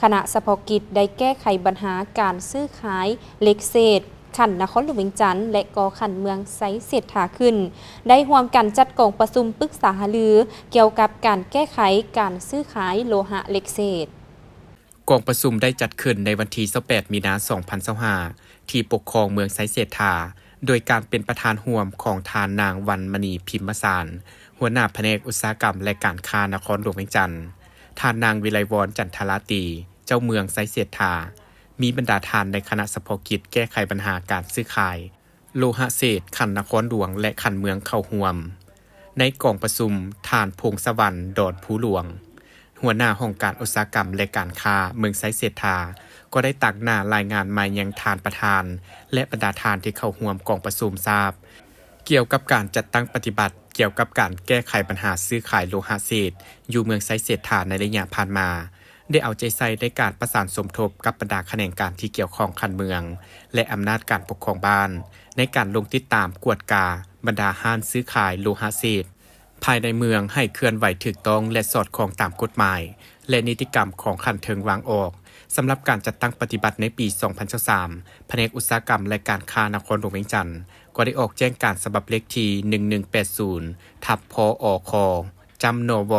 ຄະນະສະເພາະກິດໄດ້ແກ້ໄຂບັນຫາການຊື້ຂາຍເຫຼັກເສດຂັ້ນນະຄອນຫຼວງວຽງຈັນ ແລະ ກໍຂັ້ນເມືອງໄຊເສດຖາຂຶ້ນ, ໄດ້ຮ່ວມກັນຈັດກອງປະຊຸມປຶກສາຫາລືກ່ຽວກັບການແກ້ໄຂການຊື້ຂາຍໂລຫະເຫຼັກເສດ. ກອງປະຊຸມໄດ້ຈັດຂຶ້ນໃນວັນທີຊາວແປດ ມີນາ ສອງພັນຊາວຫ້າ ທີ່ປົກຄອງເມືອງໄຊເສດຖາ, ໂດຍການເປັນປະທານຮ່ວມຂອງທ່ານນາງ ວັນມະນີ ພິມມະສານ, ຫົວໜ້າພະແນກອຸດສາຫະກຳ ແລະ ການຄ້ານະຄອນຫຼວງວຽງຈັນ, ທ່ານນາງ ວິໄລວອນ ຈັນທະລາຕີ ເຈົ້າເມືອງໄຊເສດຖາ, ມີບັນດາທ່ານໃນຄະນະສະເພາະກິດແກ້ໄຂບັນຫາການຊື້ຂາຍ ໂລຫະເສດຂັ້ນນະຄອນຫຼວງ ແລະ ຂັ້ນເມືອງເຂົ້າຮ່ວມ. ໃນກອງປະຊຸມ, ທ່ານ ພົງສະຫວັນ ດອນພູຫຼວງ, ຫົວໜ້າຫ້ອງການອຸດສາຫະກຳ ແລະ ການຄ້າເມືອງໄຊເສດຖາ ກໍໄດ້ຕາງໜ້າລາຍງານມາຍັງທ່ານປະທານ ແລະ ບັນດາທ່ານທີ່ເຂົ້າຮ່ວມກອງປະຊຸມຊາບ ກ່ຽວກັບການຈັດຕັ້ງປະຕິບັດ ກ່ຽວກັບການແກ້ໄຂບັນຫາຊື້ຂາຍໂລຫະເສດຢູ່ເມືອງໄຊເສດຖາໃນໄລຍະຜ່ານມາ, ໄດ້ເອົາໃຈໃສ່ໃນການປະສານສົມທົບກັບບັນດາຂະແໜງການທີ່ກ່ຽວຂ້ອງຂັ້ນເມືອງ ແລະ ອຳນາດການປົກຄອງບ້ານ ໃນການລົງຕິດຕາມກວດກາບັນດາຮ້ານຊື້ຂາຍໂລຫະເສດພາຍໃນເມືອງໃຫ້ເຄື່ອນໄຫວຖືກຕ້ອງ ແລະ ສອດຄ່ອງຕາມກົດໝາຍ ແລະ ນິຕິກຳຂອງຂັ້ນເທິງວາງອອກ. ສຳລັບການຈັດຕັ້ງປະຕິບັດໃນປີສອງພັນຊາວສາມ, ພະແນກອຸດສາຫະກຳ ແລະ ການຄ້ານະຄອນຫຼວງວຽງຈັນ ກໍໄດ້ອອກແຈ້ງການສະບັບເລກທີ ໜຶ່ງໜຶ່ງແປດສູນ ທັບ ພອຄ ຈ້ຳ ນວ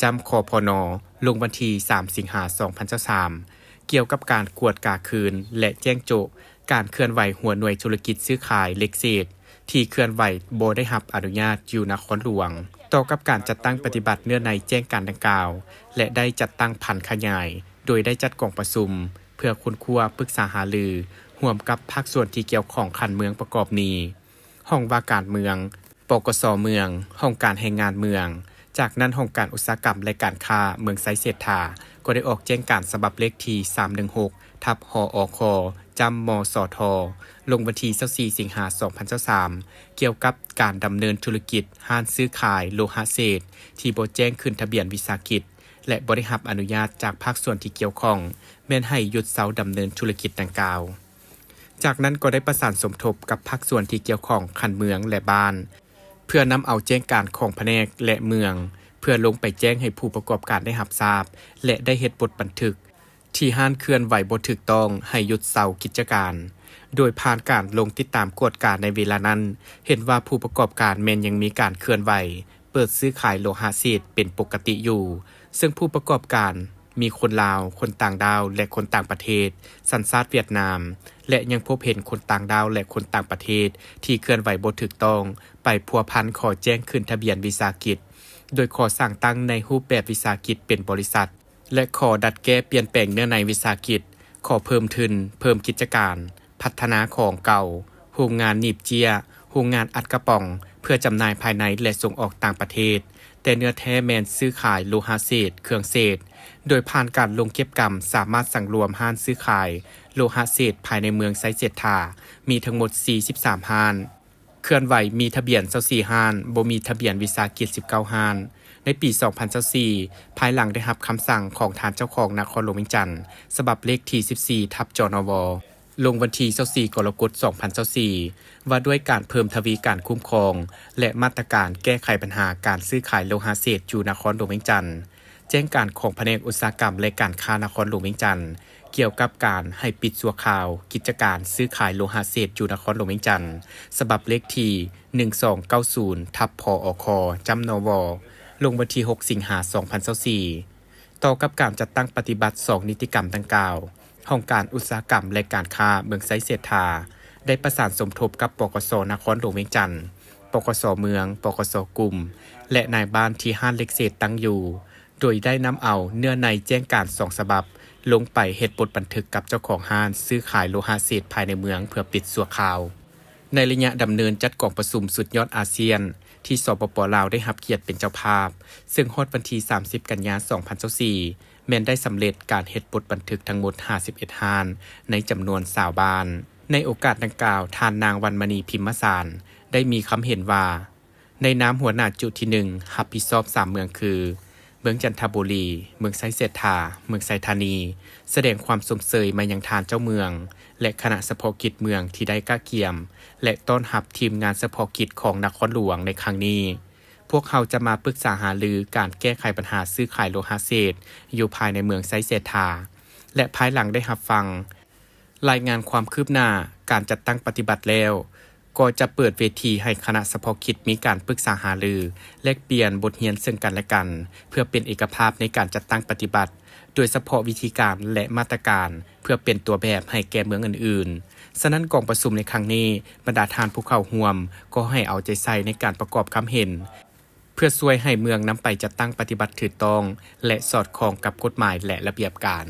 ຈ້ຳ ຄພນ ລົງວັນທີສາມ ສິງຫາ ສອງພັນຊາວສາມ ກ່ຽວກັບການກວດກາຄືນ ແລະ ແຈ້ງໂຈະການເຄື່ອນໄຫວຫົວໜ່ວຍທຸລະກິດຊື້ຂາຍເຫຼັກເສດທີ່ເຄື່ອນໄຫວບໍ່ໄດ້ຮັບອະນຸຍາດຢູ່ນະຄອນຫຼວງ. ຕໍ່ກັບການຈັດຕັ້ງປະຕິບັດເນື້ອໃນແຈ້ງການດັ່ງກ່າວ ແລະ ໄດ້ຈັດຕັ້ງຜັນຂະຫຍາຍ ໂດຍໄດ້ຈັດກອງປະຊຸມເພື່ອຄົ້ນຄວ້າປຶກສາຫາລືຮ່ວມກັບພາກສ່ວນທີ່ກ່ຽວຂ້ອງຂັ້ນເມືອງປະກອບມີ ຫ້ອງວ່າການເມືອງ, ປກສ ເມືອງ, ຫ້ອງການແຮງງານເມືອງ. ຈາກນັ້ນ ຫ້ອງການອຸດສາຫະກຳ ແລະ ການຄ້າເມືອງໄຊເສດຖາ ກໍໄດ້ອອກແຈ້ງການສະບັບເລກທີ ສາມໜຶ່ງຫົກ ທັບ ຫອຄ ຈ້ຳ ມສທ ລົງວັນທີຊາວສີ່ ສິງຫາ ສອງພັນຊາວສາມ ກ່ຽວກັບການດຳເນີນທຸລະກິດຮ້ານຊື້ຂາຍໂລຫະເສດທີ່ບໍ່ແຈ້ງຂຶ້ນທະບຽນວິສາຫະກິດ ແລະ ບໍ່ໄດ້ຮັບອະນຸຍາດຈາກພາກສ່ວນທີ່ກ່ຽວຂ້ອງ ແມ່ນໃຫ້ຢຸດເຊົາດຳເນີນທຸລະກິດດັ່ງກ່າວ. ຈາກນັ້ນກໍໄດ້ປະສານສົມທົບກັບພາກສ່ວນທີ່ກ່ຽວຂ້ອງຂັ້ນເມືອງ ແລະ ບ້ານ ເພື່ອນຳເອົາແຈ້ງການຂອງພະແນກ ແລະ ເມືອງ ເພື່ອລົງໄປແຈ້ງໃຫ້ຜູ້ປະກອບການໄດ້ຮັບຊາບ ແລະ ໄດ້ເຮັດບົດບັນທຶກທີ່ຮ້ານເຄື່ອນໄຫວບໍ່ຖືກຕ້ອງໃຫ້ຢຸດເຊົາກິດຈະການ. ໂດຍຜ່ານການລົງຕິດຕາມກວດກາໃນເວລານັ້ນ, ເຫັນວ່າຜູ້ປະກອບການແມ່ນຍັງມີການເຄື່ອນໄຫວ ເປີດຊື້ຂາຍໂລຫະເສດເປັນປົກກະຕິຢູ່, ເຊິ່ງຜູ້ປະກອບການມີຄົນລາວ, ຄົນຕ່າງດ້າວ ແລະ ຄົນຕ່າງປະເທດ, ສັນຊາດຫວຽດນາມ ແລະ ຍັງພົບເຫັນຄົນຕ່າງດ້າວ ແລະ ຄົນຕ່າງປະເທດທີ່ເຄື່ອນໄຫວບໍ່ຖືກຕ້ອງ ໄປພົວພັນຂໍແຈ້ງຂຶ້ນທະບຽນວິສາຫະກິດ, ໂດຍຂໍສ້າງຕັ້ງໃນຮູບແບບວິສາຫະກິດເປັນບໍລິສັດ ແລະ ຂໍດັດແກ້ປ່ຽນແປງເນື້ອໃນວິສາຫະກິດ, ຂໍເພີ່ມທຶນ, ເພີ່ມກິດຈະການ, ພັດທະນາຂອງເກົ່າ, ໂຮງງານໜີບເຈ້ຍ, ໂຮງງານອັດກະປ໋ອງ ເພື່ອຈຳໜ່າຍພາຍໃນ ແລະ ສົ່ງອອກຕ່າງປະເທດ, ແຕ່ເນື້ອແທ້ແມ່ນຊື້ຂາຍໂລຫະເສດ, ເຄື່ອງເສດ, ໂດຍຜ່ານການລົງເກັບກຳ ສາມາດສັງລວມຮ້ານຊື້ຂາຍໂລຫະເສດພາຍໃນເມືອງໄຊເສດຖາ ມີທັງໝົດສີ່ສິບສາມຮ້ານ, ເຄື່ອນໄຫວມີທະບຽນຊາວສີ່ຮ້ານ, ບໍ່ມີທະບຽນວິສາຫະກິດສິບເກົ້າຮ້ານ. ໃນປີສອງພັນຊາວສີ່ ພາຍຫຼັງໄດ້ຮັບຄຳສັ່ງຂອງທ່ານເຈົ້າຄອງນະຄອນຫຼວງວຽງຈັນ ສະບັບເລກທີສິບສີ່ ທັບ ຈນວ ລົງວັນທີຊາວສີ່ ກໍລະກົດ ສອງພັນຊາວສີ່ ວ່າດ້ວຍການເພີ່ມທະວີການຄຸ້ມຄອງ ແລະ ມາດຕະການແກ້ໄຂບັນຫາການຊື້ຂາຍໂລຫະເສດຢູ່ນະຄອນຫຼວງວຽງຈັນ, ແຈ້ງການຂອງພະແນກອຸດສາຫະກຳ ແລະ ການຄ້ານະຄອນຫຼວງວຽງຈັນ ກ່ຽວກັບການໃຫ້ປິດຊົ່ວຄາວກິດຈະການຊື້ຂາຍໂລຫະເສດຢູ່ນະຄອນຫຼວງວຽງຈັນ ສະບັບເລກທີ ໜຶ່ງສອງເກົ້າສູນ ທັບ ພອຄ ຈ້ຳ ນວ ລົງວັນທີຫົກ ສິງຫາ ສອງພັນຊາວສີ່. ຕໍ່ກັບການຈັດຕັ້ງປະຕິບັດສອງນິຕິກຳດັ່ງກ່າວ, ຫ້ອງການອຸດສາຫະກຳ ແລະ ການຄ້າເມືອງໄຊເສດຖາ ໄດ້ປະສານສົມທົບກັບ ປກສ ນະຄອນຫຼວງວຽງຈັນ, ປກສ ເມືອງ, ປກສ ກຸ່ມ ແລະ ນາຍບ້ານທີ່ຮ້ານເຫຼັກເສດຕັ້ງຢູ່, ໂດຍໄດ້ນຳເອົາເນື້ອໃນແຈ້ງການສອງສະບັບ ລົງໄປເຮັດບົດບັນທຶກກັບເຈົ້າຂອງຮ້ານຊື້ຂາຍໂລຫະເສດພາຍໃນເມືອງເພື່ອປິດຊົ່ວຄາວ. ໃນໄລຍະດຳເນີນຈັດກອງປະຊຸມສຸດຍອດອາຊຽນ ທີ່ ສປປ ລາວ ໄດ້ຮັບກຽດເປັນເຈົ້າພາບ, ເຊິ່ງຮອດວັນທີສາມສິບ ກັນຍາ ສອງພັນຊາວສີ່ ແມ່ນໄດ້ສຳເລັດການເຮັດບົດບັນທຶກທັງໝົດຫ້າສິບເອັດຮ້ານ ໃນຈຳນວນຊາວບ້ານ. ໃນໂອກາດດັ່ງກ່າວ, ທ່ານນາງ ວັນມະນີ ພິມມະສານ ໄດ້ມີຄຳເຫັນວ່າ, ໃນນາມຫົວໜ້າຈຸທີໜຶ່ງ ຮັບຜິດຊອບສາມເມືອງຄື ເມືອງຈັນທະບູລີ, ເມືອງໄຊເສດຖາ, ເມືອງໄຊທານີ, ສະແດງຄວາມຊົມເຊີຍມາຍັງທ່ານເຈົ້າເມືອງ ແລະ ຄະນະສະເພາະກິດເມືອງທີ່ໄດ້ກະກຽມ ແລະ ຕ້ອນຮັບທີມງານສະເພາະກິດຂອງນະຄອນຫຼວງໃນຄັ້ງນີ້. ພວກເຮົາຈະມາປຶກສາຫາລືການແກ້ໄຂບັນຫາຊື້ຂາຍໂລຫະເສດຢູ່ພາຍໃນເມືອງໄຊເສດຖາ. ແລະ ພາຍຫຼັງໄດ້ຮັບຟັງລາຍງານຄວາມຄືບໜ້າການຈັດຕັ້ງປະຕິບັດແລ້ວ, ກໍຈະເປີດເວທີໃຫ້ຄະນະສະເພາະກິດມີການປຶກສາຫາລື, ແລກປ່ຽນບົດຮຽນເຊິ່ງກັນແລະກັນ ເພື່ອເປັນເອກະພາບໃນການຈັດຕັ້ງປະຕິບັດ, ໂດຍສະເພາະວິທີການ ແລະ ມາດຕະການ ເພື່ອເປັນຕົວແບບໃຫ້ແກ່ເມືອງອື່ນໆ. ສະນັ້ນ ກອງປະຊຸມໃນຄັ້ງນີ້ ບັນດາທ່ານຜູ້ເຂົ້າຮ່ວມ ກໍໃຫ້ເອົາໃຈໃສ່ໃນການປະກອບຄຳເຫັນ ເພື່ອຊ່ວຍໃຫ້ເມືອງນຳໄປຈັດຕັ້ງປະຕິບັດຖືກຕ້ອງ ແລະ ສອດຄ່ອງກັບກົດໝາຍ ແລະ ລະບຽບການ.